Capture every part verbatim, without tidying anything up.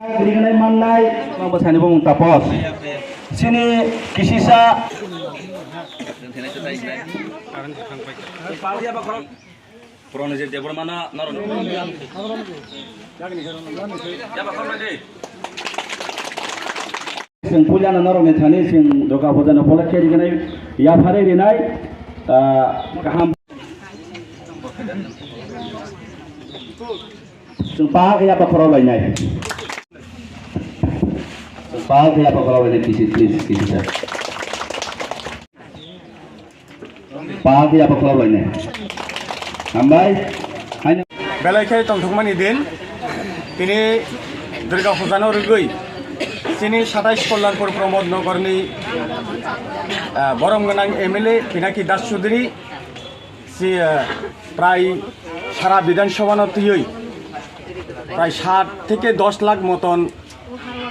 Ringnai mannai, ang bwsani bumung Tapos. Chini kisisa. Prono je Debbarma na norok. Chwng puila no norok ni thani chwng Durga Puja no upolokhe rinai, yapharwi rinai, ah, kaham. Chwng pahak ya pakhoro lainai. Chwng pahak ya pakhoro lainai, kisi, please, kisi sir. Pahak ya pakhoro lainai. Hambai. Haino. Belai khe tongthokmani din. Tini Durga Puja no rwgwi chini satais Kalyanpur Pramod Nagar ni, ah, borom gwnang M L A Pinaki Das Chaudhary si, ah, prai sara Bidhan Sabha no twiwi prai sat theke dos lakh moton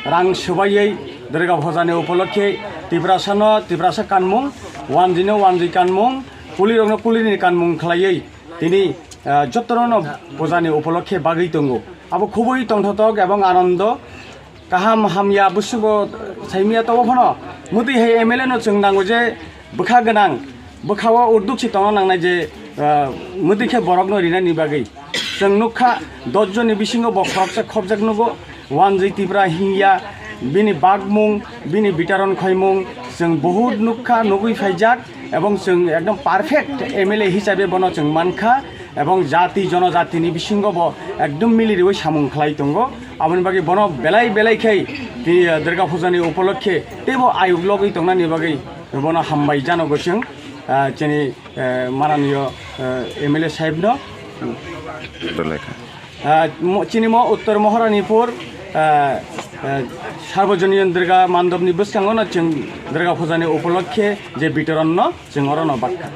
rang swbaiwi Durga Puja ni upolokhe Tiprasa no Tiprasa kanmung, wanji no wanji kanmung, kuli rok no kuli ni kanmung khlaiwi tini, ah, jotono no puja ni upolokhe bagwi tongo. Abo khubui tongthotok ebong anondo. Kaham hamya busugo saimya tobo phano. Mwtwi hai M L A no chwng nango je bwkha gwnang, bwkha o urduk si tongna nangnai je, ah, mwtwi khe borok no rinani bagwi. Chwng nukha, dos jonni bisingo bo khoroksa khobjak nugo. Wanjwi Tipra hingya, bini bagmung, bini bitaron khaimung, chwng bohut nukha, nugwi phaijak, ebong chwng ekdom perfect M L A hisabe bono chwng mankha, ebong jati jonojatini bisingo bo ekdom miliriwi samung khlai tongo. Aboni bagwi bono belai belai khai ti, Durga Puja ni upolokhe teibo ayuk logwi tongnani bagwi bono hambai janogo chwng, ah, chini, eh, mananiyo, eh, M L A sahib no. Doleka. Ah, mo-, chini mo Uttor Maharanipur, ah, ah, Sarvojonion Durga Mandopni bwskango no chwng Durga Puja ni upolokhe je bitoron no chwng oro no bakha.